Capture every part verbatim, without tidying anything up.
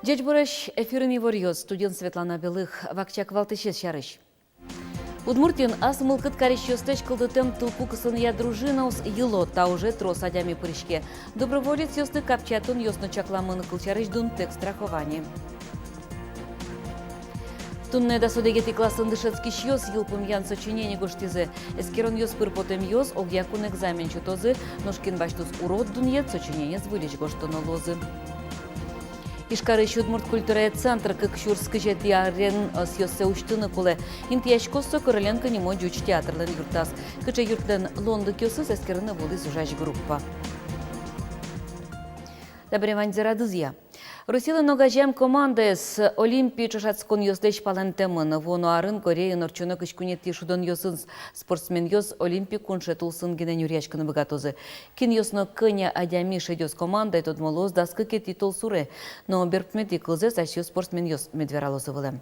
Ӟечбуресь! Эфирын иворъёс, студиын Светлана Белых. Вакчияк валтӥсез сярысь. Удмуртиын ас мылкыд карисьёслэсь кылдытэм тылпу кысонъя дружинаос йыло. Та уже трос адями пыриське. Доброволецъёслы капчиятонъёс но чакламын, кылсярысь, дунтэк страхование. Туннэ дас одӥгетӥ классын дышетскисьёс йылпумъян сочинение гожтӥзы. Эскеронъёс пыр потэмъёс огъякун экзамен сётозы, нош кин басьтоз урод дунъет, сочинениез выльысь гожтоно луозы. Ижкарысь удмурт культурая центр кык сюрс кызетӥ арен ӧсъёссэ усьтыны кулэ. Интыяськоз со Короленко нимо ӟуч театрлэн юртаз. Кыӵе юртлэн луонлыкъёсыз, эскерыны вуылӥз ужась группа. Табере ваньзэ радызъя. Россилэн огазеям командаез Олимпи ӵошатсконъёслэсь палэнтэмын. Вуоно арын Кореяын ортчоно кызь куинетӥ шудонъёсын спортсменъёс Олимпи куншет улсын гинэ нюръяськыны быгатозы. Кинъёс но кӧня адями шедёз командае, тодмо луоз дас кыкетӥ толсуре. Но берпуметӥ кылзэс асьсэ спортсменъёс мед вералозы вылэм.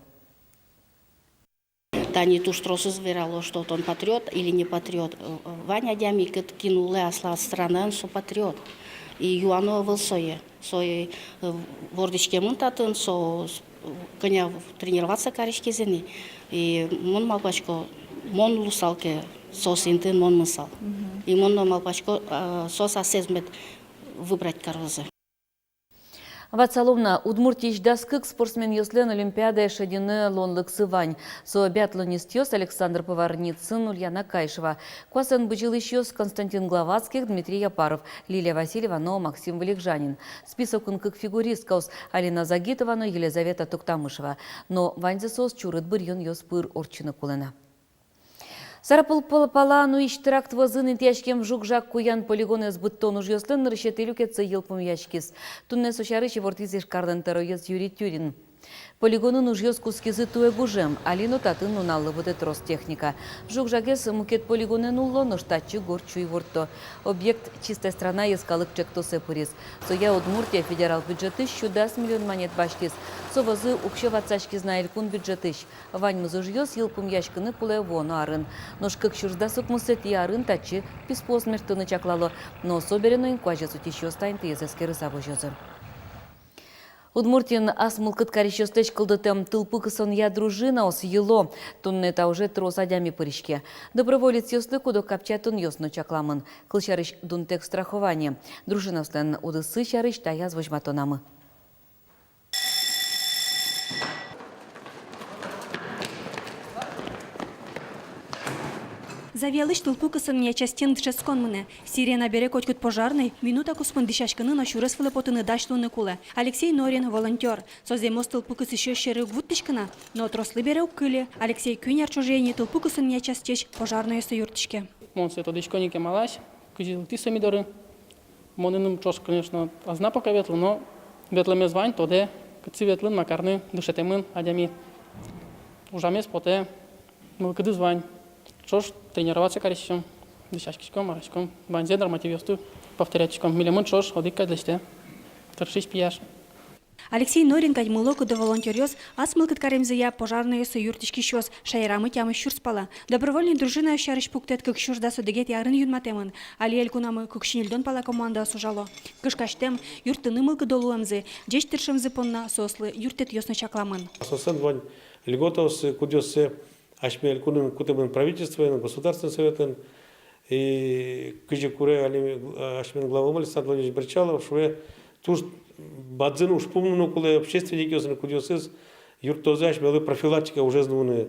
Тани туж тросыз верало, что тон патриот или не патриот. Э, э, вань адями, кыт-, кин улэ аслаз странаын, со патриот. И юано ӧвӧл сое. Сое, э, вордӥськемын татын, со, с-, кӧня тренироваться кариськиз ини. И мон малпасько, мон луысал ке соос интыын, мон мынысал. Мгм. И мон но малпасько, э, соос асьсэз мед выбрать карозы. Ватсалом на, Удмуртиысь дас кык спортсменъёслэн Олимпиадае шедьыны луонлыксы вань. Со биатлонистъёс Александр Поварницын, Ульяна Кайшева. Куасэн бызьылӥсьёс Константин Главатских, Дмитрий Япаров, Лилия Васильева но Максим Вылегжанин. Списокын кык фигуристкаос: Алина Загитова но Елизавета Токтамышева. Но ваньзэ соос чурыт быръёнъёс пыр ортчыны кулэ на. Сарапул пал-, пала нуись теракт вӧзын интыяськем жуг-жаг куян полигонэз быдтон ужъёслэн нырысетӥ люкетсы йылпумъяськиз. Туннэ со сярысь ивортӥз Ижкарлэн тӧроез Юрий Тюрин. Полигонын ужъёс кутскизы туэ гужем, али но татын нуналлы быдэ трос техника. Жуг-жагез мукет полигонэ нулло, нош татчы горд сю иворто. Объект «Чистая страна» йӧскалык ӵектосэ пыриз. Соя Удмуртия федерал бюджетысь сю дас миллион манет басьтӥз. Со вӧзы уксё ватсаськиз на элькун бюджетысь. Ваньмыз ужъёс йылпумъяськыны кулэ вуоно арын. Нош кык сюрс дас укмысэтӥ арын татчы писпуос мерттыны чаклало. Но собере но инкуазез утисьёс та интыез эскерыса возёзы. Удмуртиын ас мылкыд карисьёслэсь кылдытэм тылпу кысонъя дружинаос йыло. Туннэ та уже трос адями пыриське. Доброволецъёслы куд-ог капчиятонъёс но чакламын. Кылсярысь, дунтэк страхование. Дружинаослэн удыссы сярысь таяз возьматонамы. Завьялысь тылпу кысонъя частьын дышетскон мынэ. Сирена бере котькуд пожарной минута куспын дӥсяськыны но сюрес вылэ потыны дась луыны кулэ. Алексей Норин — волонтёр. Со зэмос тылпу кысӥсьёс сьӧры уг вуттӥськы на, но трослы бере уг кыльы. Алексей куинь ар ӵоже ини тылпу кысонъя частьысь пожарноесы юрттӥське. Мон сое тодӥсько ни кемалась, кызьы лыктӥз со ми доры. Мон ини ӵош, конечно, ӧз на пока ветлы, но ветлэмез вань, тодэ, кытчы ветлыны, ма карыны, дышетэмын адями. Ужамез потэ, мылкыдыз вань. Ӵош тренироваться кариськом, дӥсяськиськом, мараськом, ваньзэ нормативъёсты повторяйтӥськом. Милемын ӵош одӥг кадь лэсьтэ, тыршись пияш. Алексей Норин кадь мыло-кыдо волонтёръёс, ас мылкыд каремзыя пожарноесы юрттӥськисьёс, шаерамы тямыс сюрс пала. Добровольной дружинаос сярысь пуктэт кык сюрс дас одӥгетӥ арын юнматэмын. Али элькунамы кык сю ньыльдон пала командаос ужало. Кышкасьтэм, юрттыны мылкыдо луэмзы, ӟеч тыршемзы понна соослы юрттэтъёс но чакламын. Соослэн вань льготаоссы, кудъёссэ асьме элькунын кутэмын правительствоен, Государственный Советэн. И кызьы куре али, э, асьмелэн главамы Александр Владимирович Бречалов шуэ, туж бадӟым ужпум луыны кулэ общественникъёслэн, кудъёсыз юрттозы асьмелы профилактика ужез нуыны.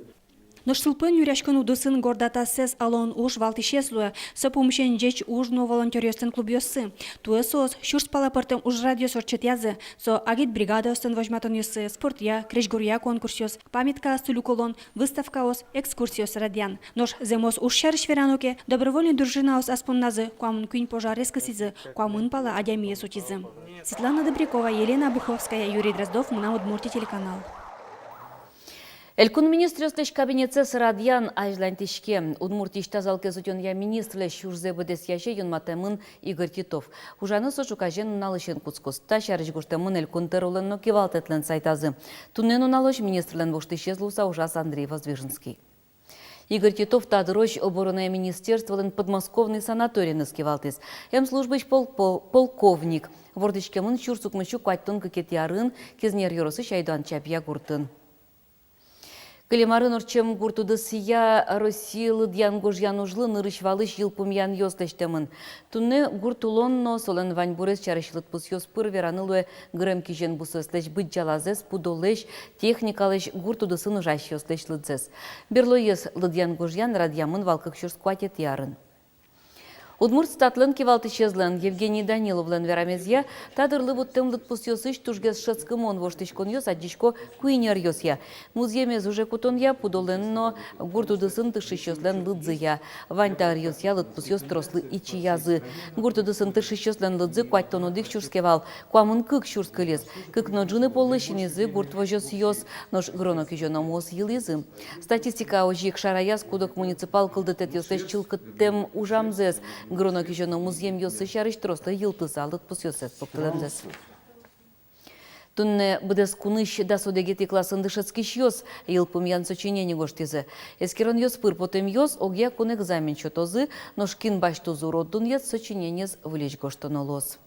Нош сылпуэн нюръяськон удысын горд атасэз алон уж валтӥсез луэ. Со пумысен «Ӟеч уж» но волонтёръёслэн клубъёссы. Туэ соос сюрс пала пӧртэм ужрадъёс ортчытъязы. Со агитбригадаослэн возьматонъёссы, спортъя, крезьгуръя конкурсъёс, памяткаосты люкылон, выставкаос, экскурсиос радъян. Нош зэмос уж сярысь верано ке, добровольной дружинаос ас понназы куамын куинь пожарез кысӥзы, куамын пала адямиез утизы. Светлана Добрякова, Елена Обуховская, Юрий Дроздов, «Мынам Удмуртие» телеканал. Элькун министръёслэсь кабинетсэс радъян азьланьтӥське. Удмуртиысь тазалыкез утёнъя министрлэсь ужзэ быдэсъясе юнматэмын Игорь Титов. Ужаны со ӵуказе нуналысен кутскоз. Та сярысь гожтэмын Элькун тӧролэн но кивалтэтлэн сайтазы. Туннэ нуналозь министрлэн воштӥсез луыса ужаз Андрей Воздвиженский. Игорь Титов та дырозь оборонная министерстволэн подмосковный санаториеныз кивалтӥз. Эмслужбаысь пол-, пол-, полковник. Вордӥськемын сюрс укмыссю куатьтон кыкетӥ арын Кизнер ёросысь Айдуан-Чапья гуртын. Кылем арын ортчем гурт удысъя Россиысь лыдъян-гожъян ужлы нырысь-валысь йылпумъянъёс лэсьтэмын. Туннэ гурт улон но солэн ваньбурез сярысь лыдпусъёс пыр вераны луэ гырем-кизен бусыослэсь быдӟалазэс, пудолэсь, техникалэсь, гурт удысын ужасьёслэсь лыдзэс. Берлоез лыдъян-гожъян радъямын вал кык сюрс куатетӥ арын. Удмуртстатлэн кивалтӥсезлэн Евгений Даниловлэн верамезъя, та дырлы вуттэм лыдпусъёсысь тужгес шӧдскымон воштӥськонъёс адӟисько куинь ӧръёсъя: музъемез уже кутонъя, пудолэн но гурт удысын тыршисьёслэн лыдзыя. Вань та ӧръёсъя лыдпусъёс трослы ичиязы. Гурт удысын тыршисьёслэн лыдзы куатьтон одӥг сюрс ке вал, куамын кык сюрс кылиз. Кык но ӝыны поллы синӥзы гурт возёсъёс, нош гыроно-кизёномыос йылӥзы. Статистика озьы ик шараяз куд-ог муниципал кылдытэтъёслэсь чылкыттэм ужамзэс, гыроно-кизёно музъемъёссы сярысь трослы йылтыса лыдпусъёссэс пуктылэмзэс. Туннэ быдэс кунысь дас одӥгетӥ классын дышетскисьёс йылпумъян сочинение гожтӥзы. Эскеронъёс пыр потэмъёс огъя кун экзамен сётозы, нош кин басьтоз урод дунъет, сочинениез выльысь гожтоно луоз.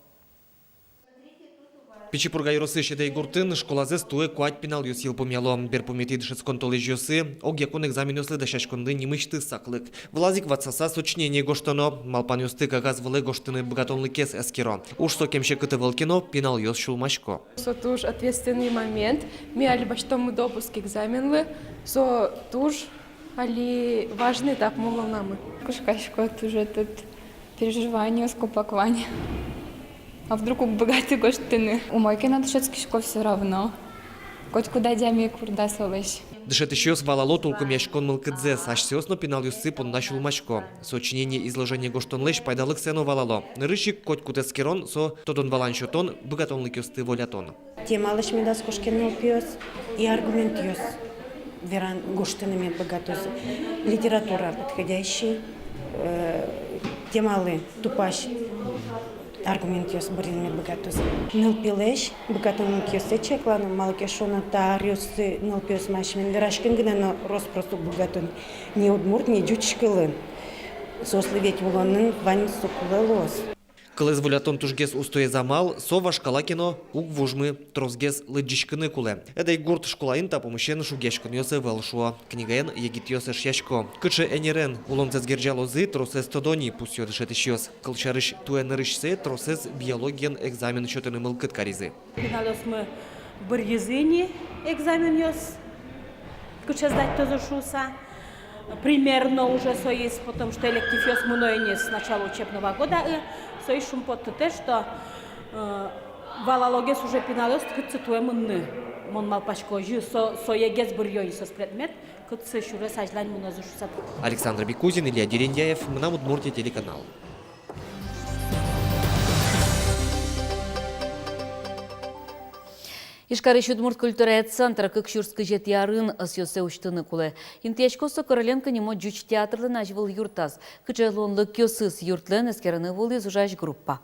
Пичи Пурга ёросысь Эдэй гуртын школазэс туэ куать пиналъёс йылпумъяло. Берпуметӥ дышетскон толэзьёсы огъя кун экзаменъёслы дасяськонлы нимысьтыз саклык. Вылаз ик ватсаса сочинение гожтоно, малпанъёсты кагаз вылэ гожтыны быгатонлыкез эскеро. Уж сокем секыт ӧвӧл ке но, пиналъёс сюлмасько. Со туж ответственный момент. Ми али басьтомы допуск экзаменлы. Со туж али важный этап мон валнамы. Кышкасько туж, этот, переживаниос копак вань. А вдруг уг быгаты гожтыны? Умой ке но дышетскисько всё равно. Котькуд адями курда солэсь. Дышетӥсьёс валало тулкымъяськон мылкыдзэс, асьсэос но пиналъёссы понна сюлмасько. Сочинение, изложение гожтонлэсь пайдалыксэ но валало. Нырысь ик котькуд эскерон — со тодон-валан сётон, быгатонлыкъёсты волятон. Темалэсь медаз кошке нылпиос, и аргументъёс веран, гожтыны мед быгатозы. Литература подходящий, э, темалы тупась аргументъёс бырйыны мед быгатозы. Нылпилэсь быгатонлыкъёссэ чаклано, малы ке шуоно, та ӧръёсы нылпиосмы асьмен вераськыны гинэ но рос-прос уг быгато ни удмурт, ни ӟуч кылын. Соослы ведь улонын ваньмыз со кулэ луоз. Кылэз волятон тужгес устоез амал, со вашкала ке но, уг вужмы, тросгес лыдӟиськыны кулэ. Эдэй гурт школаын та пумысен шугъяськонъёс ӧвӧл, шуо. Книгаен егитъёс эшъясько. Кыӵе энерен улонзэс герӟалозы, тросэз тодо ни, пусъё дышетӥсьёс. Кылсярысь, туэ нырысьсэ тросэз биологиен экзамен сётыны мылкыд каризы. Пиналъёсмы быръизы ни экзаменъёс, кыӵе сдать-тозы шуыса. Примерно уже соиз, потому что элективъёс мыно ини с начала учебного года, и соиз шумпоттытэ, что, э, валалогес уже пиналъёс, кытчы туэ мынны. Мон малпасько, озьы со, соегес быръё ини соос предмет, кытчы сюрес азьлань мынозы шуыса. Александр Бекузин, Илья Дерендяев, «Мынам Удмуртие» телеканал. Ижкарысь удмурт культурая центр кык сюрс кызетӥ арын ӧсъёссэ усьтыны кулэ. Интыяськоз со Короленко нимо ӟуч театрлэн азьвыл юртаз. Кыӵе луонлыкъёсыз юртлэн, эскерыны вуылӥз ужась группа.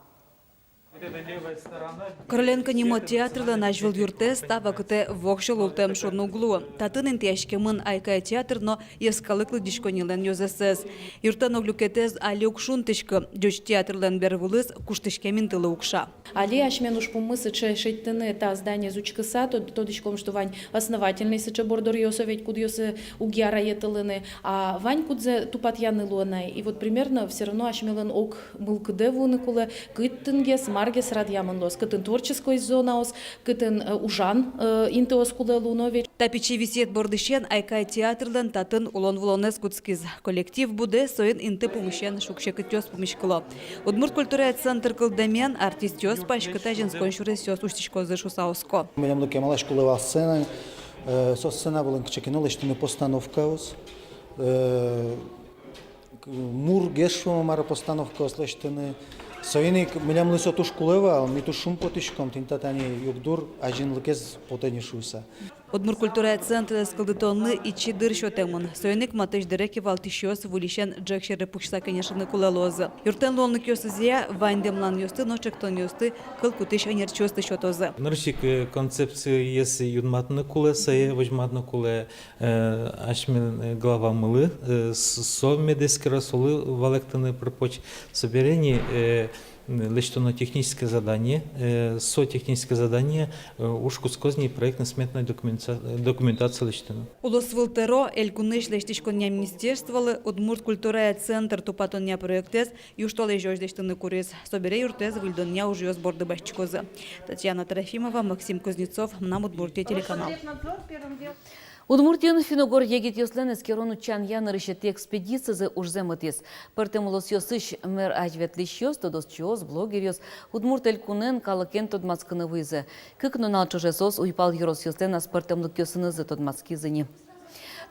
Короленко нимо театрлэн азьвыл юртэз та вакытэ воксё лултэм шуыны уг луы. Татын интыяськемын «Айкай» театр но йӧскалык лыдӟиськоннилэн ёзэсэз. Юртлэн ог люкетэз али уг шунтӥськы. Ӟуч театрлэн бервылыз куштӥськем интылы укша. Али асьмен ужпуммы сыӵе: шедьтыны та зданиез учкыса, тод-, тодӥськом, что вань основательный сыӵе бордоръёс ведь, кудъёсыз уг яра йӧтылыны, а вань кудзэ тупатъяны луэ на. И вот примерно всё равно асьмелэн ог мылкыдэ вуыны кулэ, кытынгес, маргес радъямын луоз, кытын творческой зонаос, кытын, э, ужан, э, интыос кулэ луоно ведь. Та пичи висъет бордысен «Айкай» театрлэн татын улон-вылонэз кутскиз. Коллектив будэ, соин инты пумысен шуг-секытъёс пумиськыло. Удмурт культурая центр кылдэмен, артистъёс паськыт азинскон сюресъёс усьтӥськозы шуыса оско. Милемлы кемалась кулэ вал сцена, э, со сцена вылын кыӵе ке но лэсьтыны постановкаос, э, мургес, шуом, мар-а, постановкаос лэсьтыны. Соин ик милемлы со туж кулэ вал, ми туж шумпотӥськом, тӥни та тани югдур азинлыкез потэ ни шуыса. Удмурт культурая центрез кылдытонлы ичи дыр сётэмын. Соин ик матысь дыре кивалтӥсьёс выльысен ӝӧк сьӧры пуксьыса кенешыны кулэ луозы. Юртлэн луонлыкъёсызъя вань дэмланъёсты но ӵектонъёсты кыл кутӥсь ӧнерчиосты сётозы. Нырысь ик, э, концепциез юнматыны кулэ, сое возьматыны кулэ, э, асьме, э, главамылы, э, с-, со мед эскеро, солы валэктыны пыр-поч. Собере ини, э, лэсьтоно техническое задание, э, со техническое задание, э, уж кутскоз ини проектно-сметной документа-, документация лэсьтыны. Улосвыл тӧро элькунысь лэсьтӥськонъя министерстволы удмурт культурая центр тупатонъя проектэз южтолэзёзь лэсьтыны куриз. Собере юртэз выльдонъя ужъёс борды басьтӥськозы. Татьяна Трофимова, Максим Кузнецов, «Мынам Удмуртие» телеканал. Удмуртиын финн-угор егитъёслэн эскерон-утчанъя нырысетӥ экспедицизы ужзэ мытӥз. Пӧртэм улосъёсысь мер азьветлӥсьёс, тодосчиос, блогеръёс Удмурт Элькунэн, калыкен тодматскыны вуизы. Кык нунал ӵоже соос уйпал ёросъёслэн аспӧртэмлыкъёсынызы тодматскизы ини.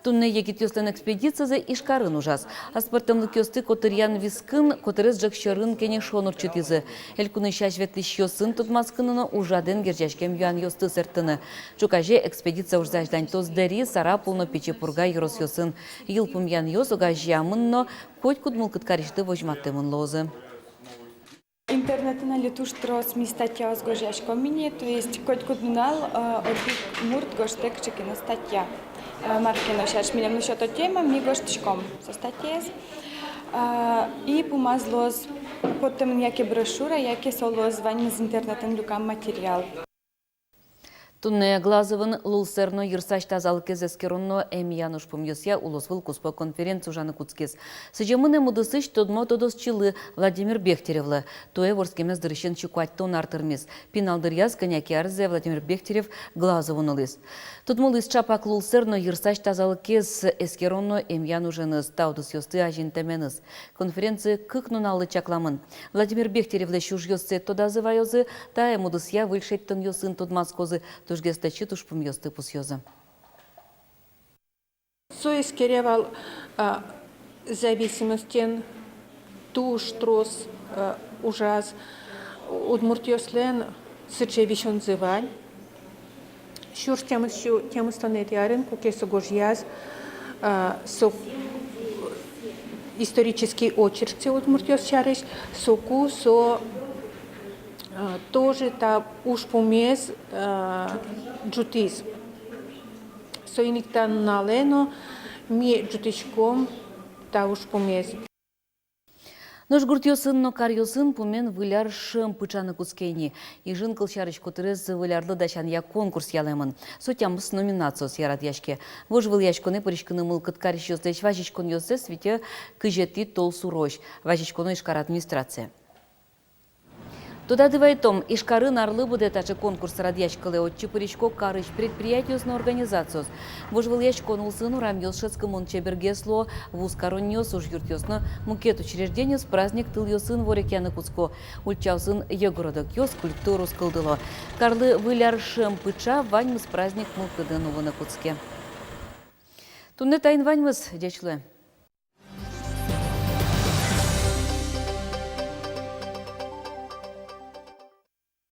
Туннэ егитъёслэн экспедицизы Ижкарын ужаз. Аспӧртэмлыкъёсты котыръян вискын котырес ӝӧк сьӧрын кенешон ортчытӥзы. Элькунысь азьветлӥсьёсын тодматскыны но ужрадэн герӟаськем юанъёсты сэрттыны. Ӵуказе экспедиция ужзэ азьланьтоз Дэри, Сарапул но Пичи Пурга ёросъёсын. Йылпумъянъёс огазеямын но котькуд мылкыд карисьлы возьматэмын луозы. Интернетын али туж трос ми статьяос гожъяськом ини, то есть котькуд нунал, э, одӥг мурт гожтэ кыӵе ке но статья. Э, мар ке но сярысь, милемлы сёто тема, ми гожтӥськом со статьяез. Э, и пумаз луоз поттэмын яке брошюра, яке со луоз ваньмыз интернетын люкам материал. Туннэ Глазовын лулсэр но йырсазь тазалыкез эскерон но эмъян ужпумъёсъя улосвыл куспо конференция ужаны кутскиз. Сӥземын эн удысысь тодмо тодосчилы Владимир Бехтеревлы. Туэ вордскемез дырысен сю куатьтон ар тырмиз. Пинал дыръяз кӧня ке арзэ Владимир Бехтерев Глазовын улӥз. Тодмо луиз ӵапак лулсэр но йырсазь тазалыкез эскерон но эмъян уженыз, та удысъёсты азинтэменыз. Конференция кык нуналлы чакламын. Владимир Бехтеревлэсь ужъёссэ тодазы ваёзы, та эмудысъя выль шедьтонъёсын тодматскозы, тужгес тэтчыт ужпумъёсты пусъёзы. Со эскере вал, а, зависимостен туж трос, а, ужаз удмуртъёслэн сыӵе висёнзы вань. Сюрс тямыс сю тямыстонэтӥ арын, куке со гожъяз, а, со исторический очерксэ удмуртъёс сярысь, соку со, а, тоже та ужпумез, а, ӝутӥз. Соин ик та нуналэ но ми ӝутӥськом та ужпумез. Нош гуртъёсын но каръёсын пумен Выль ар шӧм пыӵаны кутске ини. Ижын, кылсярысь, котырес Выль арлы дасянъя конкурс ялэмын. Со тямыс номинациосъя радъяське. Вожвылъяськонэ пыриськыны мылкыд карисьёслэсь вазиськонъёссэс витё кызетӥ толсурозь. Вазиськоно Ижкар администрацие. Тодады вайтом, Ижкарын арлы быдэ таӵе конкурс радъяськылэ, отчы пырисько карысь предприятиос но организациос. Вожвылъяськон улсын урамъёс шӧдскымон чебергес луо, вуз каронниос, ужъюртъёс но мукет учреждениос праздник тылъёсын ворекъяны кутско. Ульчаосын йӧ городокъёс, скульптураос кылдыло. Карлы Выль ар шӧм пыӵа, ваньмыз праздник мылкыдын улыны кутске. Туннэ таин ваньмыз. Ӟеч луэ.